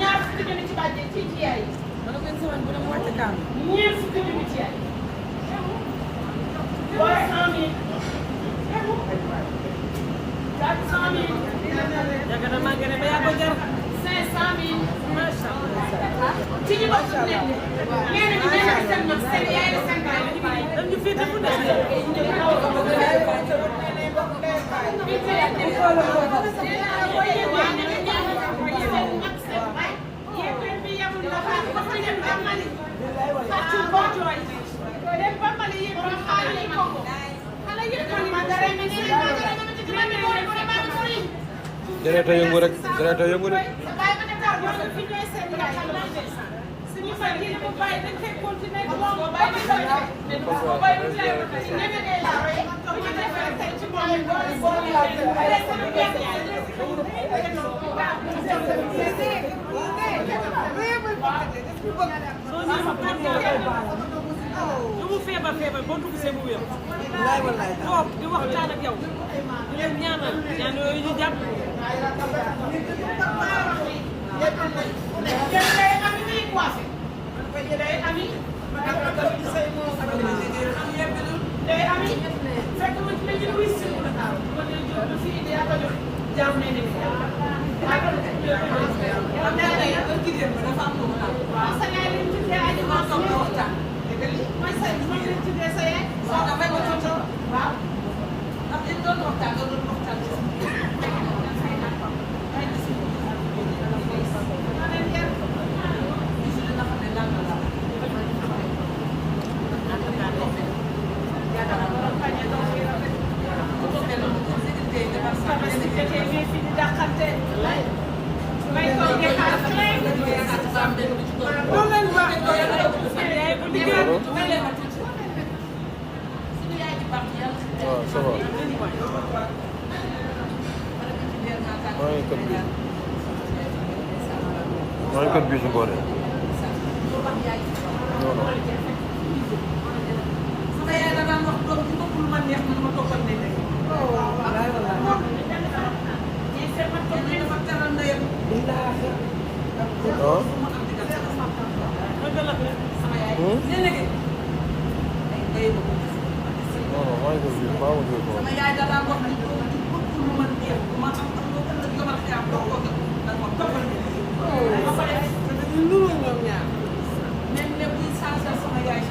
ñaar fukki junni ci bàjjen ci yaay. ma ne ko une semaine bu ne mu wàcc kaam. ñeent fukki junni ci yaay. 300 000. 400 000. yaakaar naa maa ngi ne ba yaa ko jar. 500 000. macha allah. ci ñu bokk nekk. nee nañu nee nañu seen mag seen yaay la seen baay. dañu fi def ne. Deret a yëngu rek deret a yëngu de. lu mu feebar boo dugg see mu wér. toog di waxtaan ak yow. di leen ñaanal ñaan yooyu ñu jàpp. waaw ça va. maa ngi kër bi si ngoon non non. sama yaay da daan wax doom ci bopp lu ma neex man ma toogal ne rek. non non maa ngi kër bi maa ngi kër sama yaay da daan wax ni doom ci bopp lu ma neex ma am loo ëllëg yomal xiyam doo ko gën da ma toogal ne. ba pare dañuy nuroo ñoom ñaar. même ne buy changé sama yaay